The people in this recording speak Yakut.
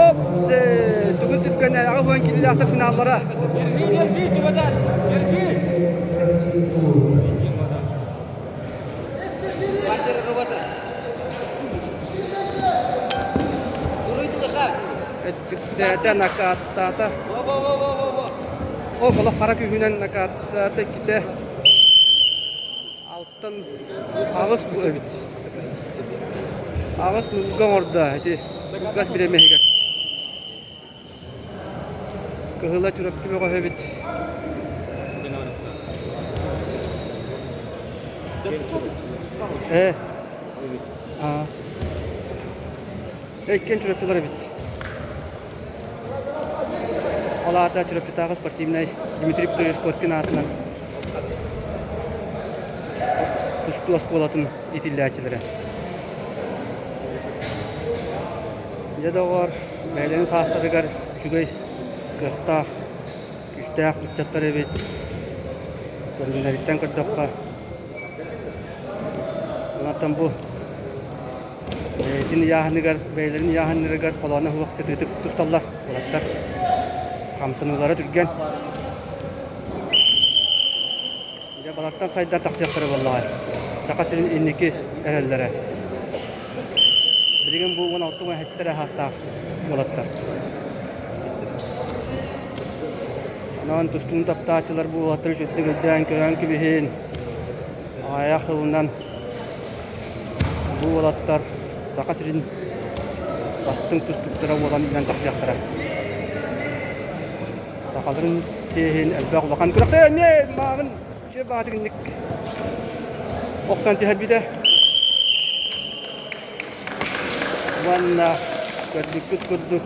Оп, тугун түргэнэ 80 килилээхтэр финаллара. Держи, держи, чемодан, держи. Партера робота. Дуруй тылыха. Өттүктээтэ, накааттаата. Во-во-во-во-во. О, олох хара күүһүнэн накааттаата иккитэ. Алтан аҕыс бу эбит. Аҕыс нуга оҥордо ити кылгас бириэмэһигэр. Кыһыла Чурапчы бөҕөһө эбит. Ээ. Аа. Иккиэн Чурапчылар эбит. Ол аата Чурапчытааҕы спортивнай Дмитрий Петрович Коркин аатынан тустуу оскуолатын иитиллээччилэрэ. Дьэ доҕоор, бэйэлэрин саастарыгар үчүгэй, кыахтаах, күүстээх ыччаттар эбит. Көрүҥнэриттэн көрдөххө, онтон бу бэйэтин ыйааһыныгар, бэйэлэрин ыйааһыннарыгар холооно суох сытыытык тусталлар уолаттар. Хамсаныылара түргэн. Дьэ балартан сайдан тахсыахтара буоллаҕа. Саха сирин инники эрэллэрэ. Билигин бу 16 эһэттэрэ саастаах уолаттар. Онон тустууну таптааччылар бу уолаттары үчүгдүк өйдөөн көрөн кэбиһин. Аҕыйах сылынан бу уолаттар Саха сирин бастыҥ тустууктара буолан үүнэн тахсыахтара. Сахаларын чиэһин элбэх улахан күрэхтэ эмиэ мааҕын үчүгэй баҕатыгыннык охсон түһэрбитэ. Уонна көрбүккүт курдук.